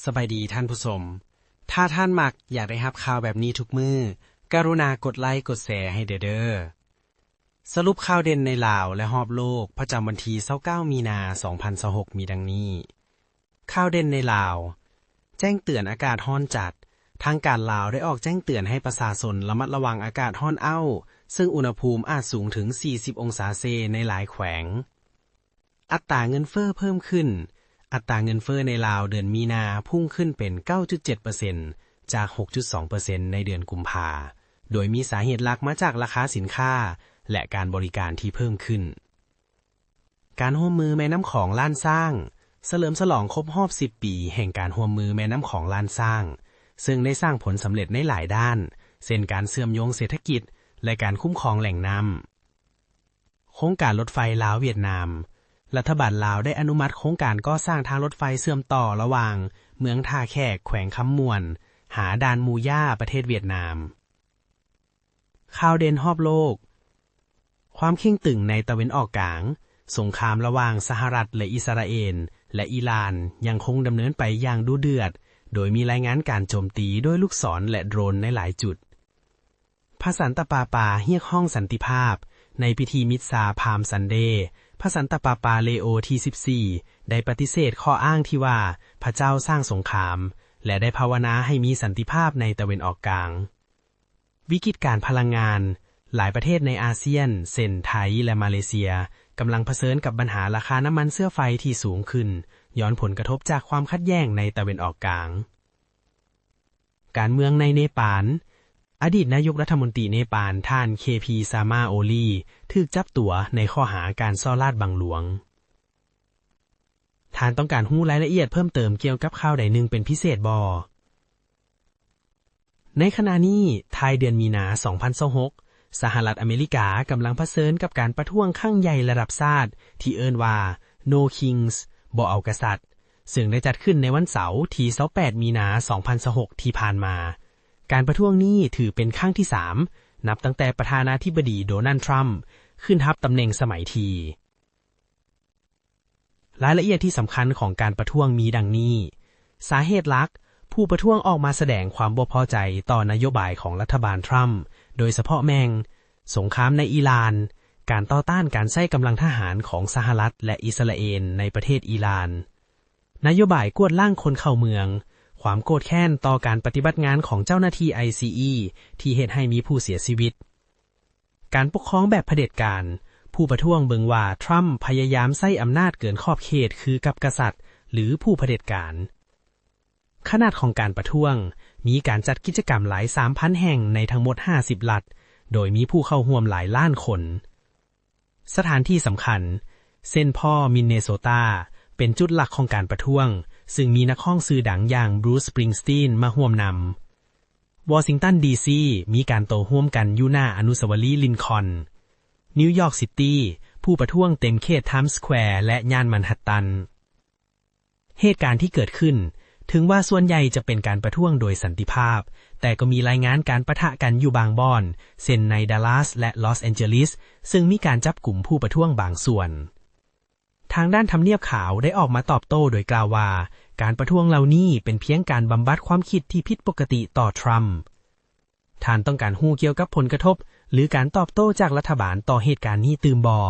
ສະບາຍດີທ່ານຜູ້ຊົມ. ຖ້າທ່ານມັກຢາກໄດ້ຮັບຂ່າວແບບນີ້ທຸກມື້, ກະລຸນາກົດໄລກົດແຊໃຫ້ແດ່ເດີ້. ສະຫຼຸບຂ່າວເດັ່ນໃນລາວ ແລະ ຮອບໂລກ ປະຈຳວັນທີຊາວເກົ້າ ມີນາ ສອງພັນຊາວຫົກ ມີດັ່ງນີ້. ຂ່າວເດັ່ນໃນລາວ. ແຈ້ງເຕືອນອາກາດຮ້ອນຈັດ. ທາງການລາວໄດ້ອອກແຈ້ງເຕືອນໃຫ້ປະຊາຊົນລະມັດລະວັງອາກາດຮ້ອນອ້າວ, ເຊິ່ງອຸນຫະພູມອາດສູງເຖິງສີ່ສິບອົງສາເຊໃນຫຼາຍແຂວງ. ອັດຕາເງິນເຟີ້ເພີ່ມຂຶ້ນ. ອັດຕາເງິນເຟີ້ໃນລາວເດືອນມີນາພຸ່ງຂຶ້ນເປັນເກົ້າຈຸດເຈັດເປີເຊັນ ຈາກຫົກຈຸດສອງເປີເຊັນໃນເດືອນກຸມພາ, ໂດຍມີສາເຫດຫຼັກມາຈາກລາຄາສິນຄ້າ ແລະ ການບໍລິການທີ່ເພີ່ມຂຶ້ນ. ການຮ່ວມມືແມ່ນ້ຳຂອງລ້ານຊ້າງ. ສະເຫຼີມສະຫຼອງຄົບຮອບສິບປີແຫ່ງການຮ່ວມມືແມ່ນ້ຳຂອງລ້ານຊ້າງ, ເຊິ່ງໄດ້ສ້າງຜົນສຳເລັດໃນຫຼາຍດ້ານ, ເຊັ່ນ ການເຊື່ອມໂຍງເສດຖະກິດ ແລະ ການຄຸ້ມຄອງແຫຼ່ງນ້ຳ. ໂຄງການລົດໄຟລາວ-ຫວຽດນາມ. ລັດຖະບານລາວໄດ້ອະນຸມັດໂຄງການກໍ່ສ້າງທາງລົດໄຟເຊື່ອມຕໍ່ລະຫວ່າງເມືອງທ່າແຂກ ແຂວງຄຳມ່ວນ ຫາດ່ານໝູຢາ ປະເທດຫວຽດນາມ. ຂ່າວເດັ່ນຮອບໂລກ. ຄວາມເຄັ່ງຕຶງໃນຕາເວັນອອກກາງ. ສົງຄາມລະຫວ່າງສະຫະລັດ ແລະ ອິສຣາເອນ ແລະ ອີຣານ ຍັງຄົງດຳເນີນໄປຢ່າງດຸເດືອດ, ໂດຍມີລາຍງານການໂຈມຕີດ້ວຍລູກສອນ ແລະ ໂດຣນໃນຫຼາຍຈຸດ. ພະສັນຕະປາປາຮຽກຮ້ອງສັນຕິພາບ. ໃນພິທີມິດຊາ Palm Sunday, ພະສັນຕະປາປາເລໂອທີສິບສີ່ ໄດ້ປະຕິເສດຂໍ້ອ້າງທີ່ວ່າພະເຈົ້າສ້າງສົງຄາມ ແລະ ໄດ້ພາວະນາໃຫ້ມີສັນຕິພາບໃນຕາເວັນອອກກາງ. ວິກິດການພະລັງງານ. ຫຼາຍປະເທດໃນອາຊຽນ ເຊັ່ນ ໄທ ແລະ ມາເລເຊຍ ກຳລັງປະເຊີນກັບບັນຫາລາຄານ້ຳມັນເຊື້ອໄຟທີ່ສູງຂຶ້ນ ຍ້ອນຜົນກະທົບຈາກຄວາມຂັດແຍ່ງໃນຕາເວັນອອກກາງ. ການເມືອງໃນເນປານ. ອະດີດນາຍົກລັດຖະມົນຕີເນປານ ທ່ານ ເຄພີ ຊາມາໂອລີ ຖືກຈັບຕົວໃນຂໍ້ຫາການສໍ້ລາດບັງຫຼວງ. ທ່ານຕ້ອງການຮູ້ລາຍລະອຽດເພີ່ມເຕີມກ່ຽວກັບຂ່າວໃດໜຶ່ງເປັນພິເສດບໍ່? ໃນຂະນະນີ້, ທ້າຍເດືອນມີນາ ສອງພັນຊາວຫົກ, ສະຫະລັດອາເມລິກາກຳລັງປະເຊີນກັບການປະທ້ວງຄັ້ງໃຫຍ່ລະດັບຊາດທີ່ເອີ້ນວ່າ No Kings ບໍ່ເອົາກະສັດ, ເຊິ່ງໄດ້ຈັດຂຶ້ນໃນວັນເສົາທີຊາວແປດ ມີນາ ສອງພັນຊາວຫົກ ທີ່ຜ່ານມາ. ການປະທ້ວງນີ້ຖືເປັນຄັ້ງທີສາມ ນັບຕັ້ງແຕ່ປະທານາທິບໍດີ ໂດນັລ ທຣຳ ຂຶ້ນຮັບຕຳແໜ່ງສະໄໝທີ. ລາຍລະອຽດທີ່ສຳຄັນຂອງການປະທ້ວງມີດັ່ງນີ້. ສາເຫດຫຼັກ, ຜູ້ປະທ້ວງອອກມາສະແດງຄວາມບໍ່ພໍໃຈຕໍ່ນະໂຍບາຍຂອງລັດຖະບານທຣຳ, ໂດຍສະເພາະແມ່ນ ສົງຄາມໃນອີຣານ, ການຕໍ່ຕ້ານການໃຊ້ກຳລັງທະຫານຂອງສະຫະລັດ ແລະ ອິສຣາເອນໃນປະເທດອີຣານ, ນະໂຍບາຍກວດລ້າງຄົນເຂົ້າເມືອງ, ຄວາມໂກດແຄ້ນຕໍ່ການປະຕິບັດງານຂອງເຈົ້າໜ້າທີ່ ໄອຊີອີ ທີ່ເຮັດໃຫ້ມີຜູ້ເສຍຊີວິດ. ການປົກຄອງແບບຜະເດັດການ, ຜູ້ປະທ້ວງເບິ່ງວ່າທຣຳພະຍາຍາມໃຊ້ອຳນາດເກີນຂອບເຂດຄືກັບກະສັດ ຫຼື ຜູ້ຜະເດັດການ. ຂະໜາດຂອງການປະທ້ວງ, ມີການຈັດກິດຈະກຳຫຼາຍສາມພັນແຫ່ງໃນທັງໝົດຫ້າສິບລັດ, ໂດຍມີຜູ້ເຂົ້າຮ່ວມຫຼາຍລ້ານຄົນ. ສະຖານທີ່ສຳຄັນ, ເຊັນພໍ ມິນເນໂຊຕາ ເປັນຈຸດຫຼັກຂອງການປະທ້ວງ, ຊຶ່ງມີນັກຮ້ອງຊື່ດັງຢ່າງ ບຣູສ ສະປຣິງສະຕີນ ມາຮ່ວມນຳ. ວໍຊິງຕັນ ດີຊີ ມີການໂຕ້ຮ່ວມກັນຢູ່ໜ້າອະນຸສາວະລີລິນຄອນ. ນິວຢອກຊິຕີ ຜູ້ປະທ້ວງເຕັມເຂດທາມສະແຄວ ແລະ ຍ່ານແມນຮັດຕັນ. ເຫດການທີ່ເກີດຂຶ້ນ, ເຖິງວ່າສ່ວນໃຫຍ່ຈະເປັນການປະທ້ວງໂດຍສັນຕິພາບ, ແຕ່ກໍມີລາຍງານການປະທະກັນຢູ່ບາງບ່ອນ, ເຊັ່ນ ໃນດາລັສ ແລະ ລອສແອນເຈີລິສ, ເຊິ່ງມີການຈັບກຸມຜູ້ປະທ້ວງບາງສ່ວນ. ທາງດ້ານທຳນຽບຂາວໄດ້ອອກມາຕອບໂຕ້ໂດຍກ່າວວ່າ, ການປະທ້ວງເຫຼົ່ານີ້ເປັນພຽງການບຳບັດຄວາມຄິດທີ່ຜິດປົກກະຕິຕໍ່ທຣຳ. ທ່ານຕ້ອງການຮູ້ກ່ຽວກັບຜົນກະທົບ ຫຼື ການຕອບໂຕ້ຈາກລັດຖະບານຕໍ່ເຫດການນີ້ຕື່ມບໍ່?